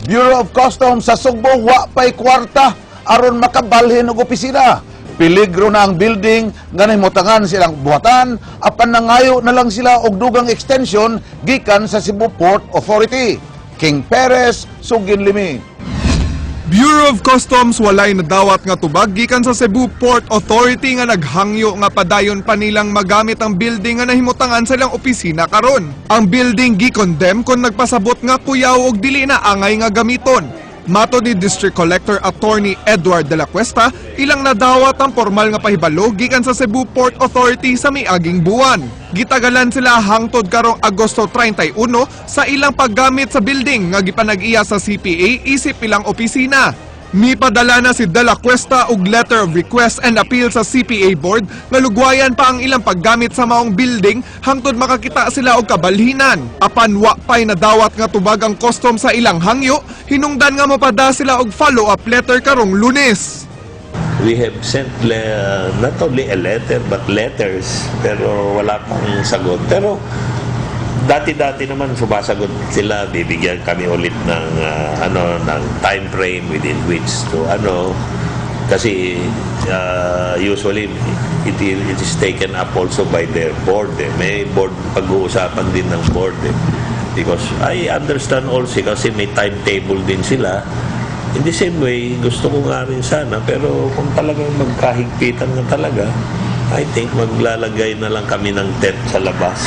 Bureau of Customs sa Sugbo wa pay kwarta aron makabalhin og opisina. Peligro na ang building nga nahimutangan silang buhatan, apan nangayo na lang sila og dugang extension gikan sa Cebu Port Authority. King Perez, Sugin Limi. Bureau of Customs walay nadawat nga tubag gikan sa Cebu Port Authority nga naghangyo nga padayon pa nilang magamit ang building nga nahimutangan sa ilang opisina karon. Ang building gi-condemn kon nagpasabot nga kuyaw og dili na angay nga gamiton. Matod ni District Collector Attorney Edward de la Cuesta, ilang nadawat ang formal nga pahibalo gikan sa Cebu Port Authority sa miaging buwan. Gitagalan sila hangtod karong Agosto 31 sa ilang paggamit sa building nga gipanag-iya sa CPA isip ilang opisina. Mipadala na si De La Cuesta og letter of request and appeal sa CPA board nga lugwayan pa ang ilang paggamit sa maong building hangtod makakita sila og kabalhinan. Apan wa pay nadawat nga tubag ang custom sa ilang hangyo, hinungdan nga mapada sila og follow-up letter karong Lunes. We have sent not only a letter but letters, pero wala pang sagot. Pero dati-dati naman sumasagot sila, bibigyan kami ulit ng ano, ng time frame within which to ano, kasi usually it is taken up also by their board eh. May board, pag-uusapan din ng board eh. Because I understand also kasi may timetable din sila. In the same way, gusto ko nga rin sana, pero kung talagang magkahigpitan na talaga, I think maglalagay na lang kami ng tent sa labas.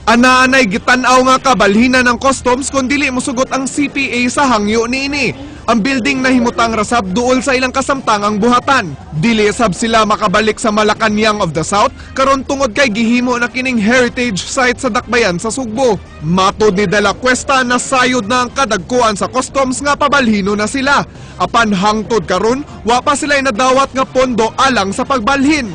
Ana-anay gitan-aw nga kabalhinan ng customs kung dili mosugot ang CPA sa hangyo niini. Ang building na himutang rasab duol sa ilang kasamtangang buhatan. Dili sab sila makabalik sa Malacañang of the South karon tungod kay gihimo na kining heritage site sa Dakbayan sa Sugbo. Matod ni De La Cuesta, nasayod na ang kadagkuan sa customs nga pabalhino na sila. Apan hangtod karon, wa pa sila nadawat nga pondo alang sa pagbalhin.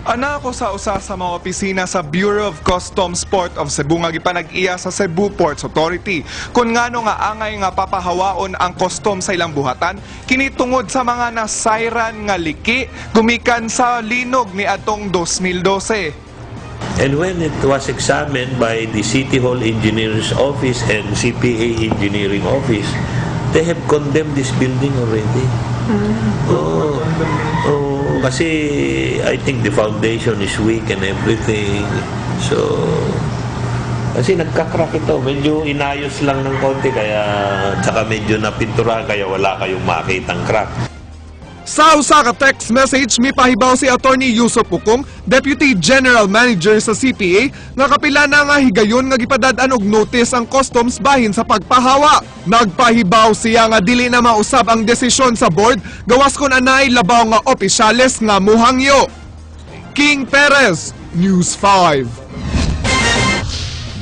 Ana ako sa usa sa mga opisina sa Bureau of Customs Port of Cebu nga gipanag-iya sa Cebu Ports Authority. Kung ngano nga angay nga papahawaon ang custom sa ilang buhatan, kini tungod sa mga nasayran nga liki gumikan sa linog ni atong 2012. And when it was examined by the City Hall Engineer's Office and CPA Engineering Office, they have condemned this building already. Oh, kasi I think the foundation is weak and everything. So, kasi nagka-crack ito. Medyo inayos lang ng konti kaya tsaka medyo napinturahan kaya wala kayong makitang crack. Sa usa ka text message, mipahibaw si Attorney Yusuf Ukong, Deputy General Manager sa CPA, nga kapila na nga higayon nga gipadad-an og notice ang customs bahin sa pagpahawa. Nagpahibaw siya nga dili na mausab ang desisyon sa board gawas kon anay labaw nga opisyales nga muhangyo. King Perez, News 5.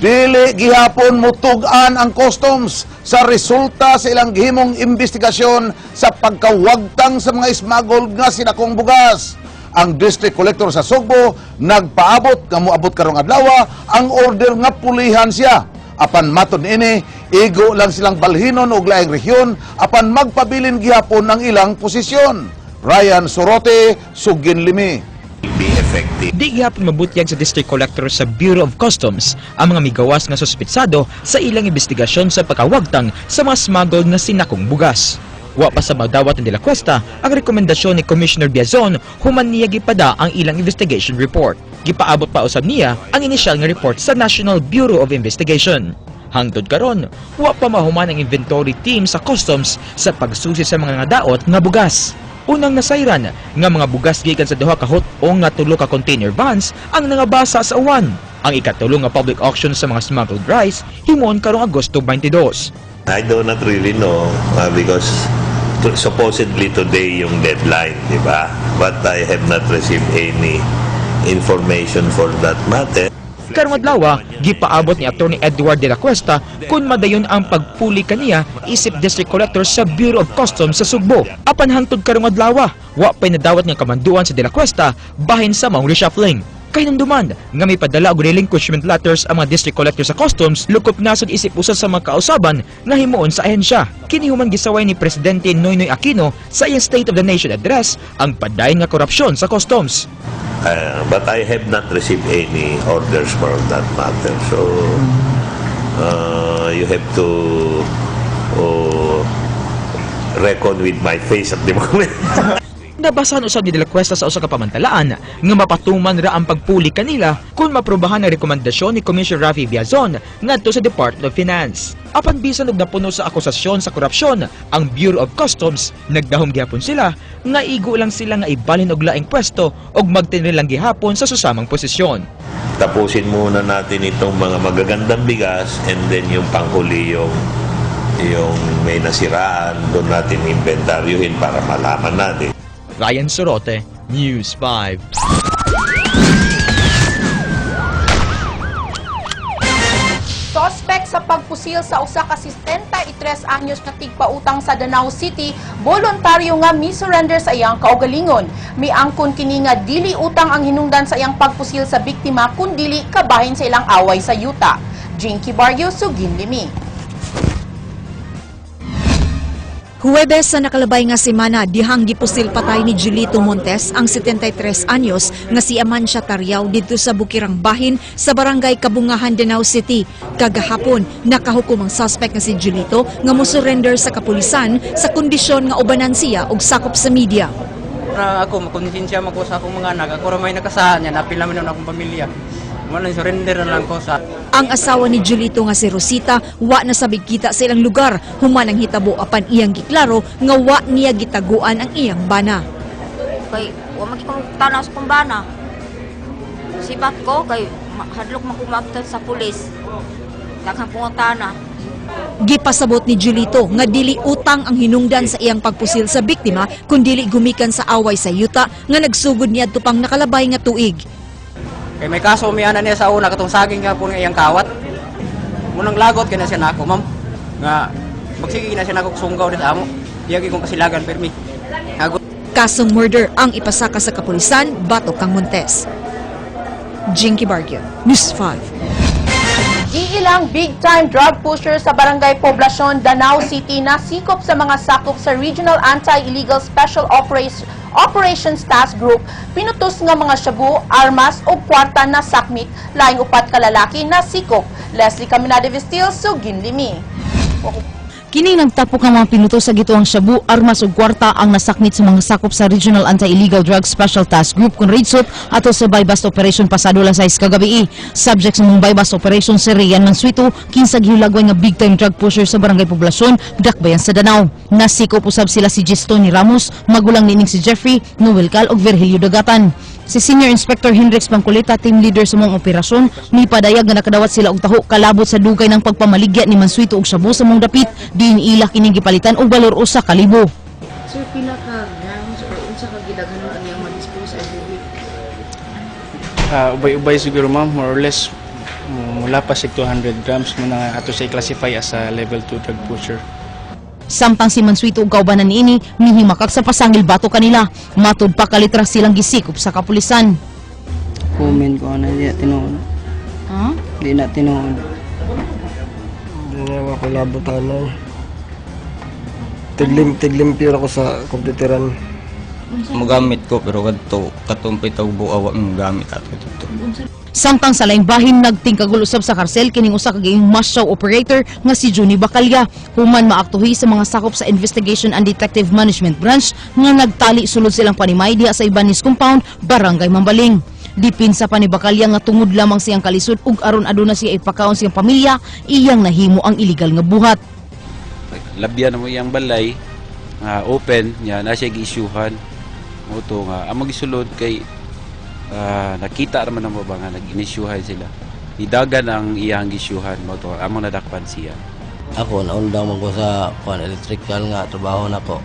Dili gihapon mutug-an ang customs sa resulta sa ilang gihimong investigasyon sa pagkawagtang sa mga smuggled nga sinakong bugas. Ang district collector sa Sugbo nagpaabot nga moabot karong adlaw ang order nga pulihan siya. Apan matod niini, igo lang silang balhinon og laing rehiyon apan magpabilin gihapon ang ilang posisyon. Ryan Sorote, Sugin Limi. Be effective. Di gihapon mabutyag sa District Collector sa Bureau of Customs ang mga migawas nga suspetsado sa ilang investigasyon sa pagkawagtang sa mga smuggled na sinakong bugas. Wa pa sa magdawat ng De La Cuesta ang rekomendasyon ni Commissioner Biazon human niya gipada ang ilang investigation report. Gipaabot pa usab niya ang inisyal nga report sa National Bureau of Investigation. Hangtod karon, wa pa mahuman ang inventory team sa customs sa pagsusi sa mga nadaot nga bugas. Unang nasayran nga mga bugas gikan sa duha ka hut-ong nga tulo ka container vans ang nangabasa sa uwan. Ang ikatulo nga public auction sa mga smuggled rice himuon karong Agosto 22. I do not really know because supposedly today yung deadline, di ba? But I have not received any information for that matter. Karong adlaw, gipaabot ni Attorney Edward de la Cuesta kung madayon ang pagpuli kaniya isip District Collector sa Bureau of Customs sa Sugbo. Apan hangtod karong adlaw, wa pay nadawat nga kamanduan sa de la Cuesta bahin sa maong reshuffling. Kahinumduman nga may padala og relinquishment letters ang mga district collector sa customs, lukop nasod isip usa sa mga kausaban nga himuon sa ahensya. Kini human gisaway ni Presidente Noynoy Aquino sa iyang State of the Nation Address ang padayon nga korupsyon sa customs. But I have not received any orders for that matter. So, You have to, oh, reckon with my face at the moment. Nabasahan usab ni De La Cuesta sa usa ka pamantalaan nga mapatuman ra ang pagpuli kanila kung maprobahan ang rekomendasyon ni Commissioner Rafi Biazon ngadto sa Department of Finance. Apan bisan og napuno sa akusasyon sa korupsyon ang Bureau of Customs, nagdahom gihapon sila nga igo lang sila nga ibalhin og laing pwesto og magtinri lang gihapon sa susamang posisyon. Tapusin muna natin itong mga magagandang bigas and then yung panghuli, yung may nasiraan, doon natin inventaryuhin para malaman natin. Ryan Sorote, News 5. Sospek sa pagpusil sa usa ka 63 anyos nga tigpautang sa Danao City, voluntaryo nga mi-surrender sa iyang kaugalingon. Miangkon kini nga dili utang ang hinungdan sa iyang pagpusil sa biktima kundili kabahin sa ilang away sa yuta. Jinky Barrio, Suginlimi. Huwebes sa nakalabay nga semana, dihang gipusil patay ni Julito Montes ang 73 anyos nga si Amancia Tariao didto sa Bukirang Bahin sa Barangay Kabungahan, Danao City. Kagahapon, nakahukom ang suspect nga si Julito nga mo-surrender sa kapulisan sa kondisyon nga ubanan siya og sakop sa media. Na ako, makonsensya man ko sa akong mga anak. Ako ra may nakasahan niya, napila man akong pamilya. Wala, surrender na lang ko sa Ang asawa ni Julito nga si Rosita wa na sabig kita sa ilang lugar human ang hitabo, apan iyang giklaro nga wa niya gitaguan ang iyang bana. Kay wa man ko tanaw sa kumbana. Sibat ko kay hadlok man ko maabtan sa pulis. Daghang pangutana. Gipasabot ni Julito nga dili utang ang hinungdan sa iyang pagpusil sa biktima kundili gumikan sa away sa yuta nga nagsugod niadto pang nakalabay nga tuig. Kay may kaso mi ana niya sa una, katong saging nga po nga iyang kawat. Munang lagot kay na siya nako, ma'am. Nga magsige na siya nako sunggaw di sa amo. Diyagi kong kasilagan permi. Hagot. Kasong murder ang ipasaka sa kapulisan batok kang Montes. Jinky Barrio, News 5. Giilang big-time drug pusher sa Barangay Poblacion, Danao City na sikop sa mga sakop sa Regional Anti-Illegal Special Operations Task Group, pinutos nga mga shabu, armas o kwarta na sakmit, laing upat ka lalaki na sikop. Leslie Caminade Vestil, Suginlimi. Kini nagtapok ng mga pinutos sa gituang shabu, armas ug kwarta ang nasakmit sa mga sakop sa Regional Anti-Illegal Drugs Special Task Group kun RAIDSOT ato sa buy-bust operation pasado alas 6 kagabi. Subject sa mga buy-bust operation si Rian Mansuito, kinsa gihulagway nga big time drug pusher sa Barangay Poblacion, Dakbayan sa Danao. Nasikop usab sila si Gistoni Ramos, magulang nining si Jeffrey, Noel Cal ug Virgilio Dagatan. Si Senior Inspector Hendrix Pangkulita, team leader sa mong operasyon, mipadayag nga nakadawat sila og taho kalabot sa dugay ng pagpamaligya ni Mansuito og shabu sa mong dapit, diin ila kining gipalitan og balor usa ka libo. Sir, pila ka grams or unsa ka gidaghanon ang iyang ma-dispose every week? Ubay-ubay siguro, ma'am, more or less mula pa sig 200 grams mo na ato siya i-classify as a level 2 drug pusher. Samtang si Mansuito ug kaubanan niini mihimakak sa pasangil bato kanila. Matud pa kalitra silang gisikop sa kapulisan. Comment ko na di na tinuod. Ha? Di na tinuod. Hindi na ako labutan. Tiglim, tiglimpyo ako sa komputeran. Magamit ko pero kadto katong pitaw buawa mo gamit ato dito. Samtang sa laing bahin, nagtingkagul usab sa karsel kining usa ka gayong mass show operator nga si Juni Bacalya human maaktuhi sa mga sakop sa Investigation and Detective Management Branch nga nagtali sulod silang panimay diha sa Ibanez Compound, Barangay Mambaling. Dipinsa pa ni Bacalya nga tungod lamang siyang kalisod ug aron aduna siya ipakaon siyang pamilya, iyang nahimo ang iligal nga buhat. Labyan mo iyang balay nga open nya na siya giisyuhan mo to nga ang magisulod kay nakita raman namo ba nga nag-inisyuhan sila, nidagan ang iyang gisyuhan mo to among nadakpan siya. Ako, naundang man ko sa kuan, electrical nga trabaho nako.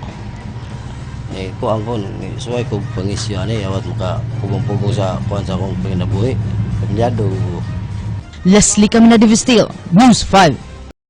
Ni kuan ko, ni suway ko pangisyo ani awat maka pugong-pugong sa kuan sa akong panginabuhi. Pamilyado ko. Leslie Camina de Vestil, News 5.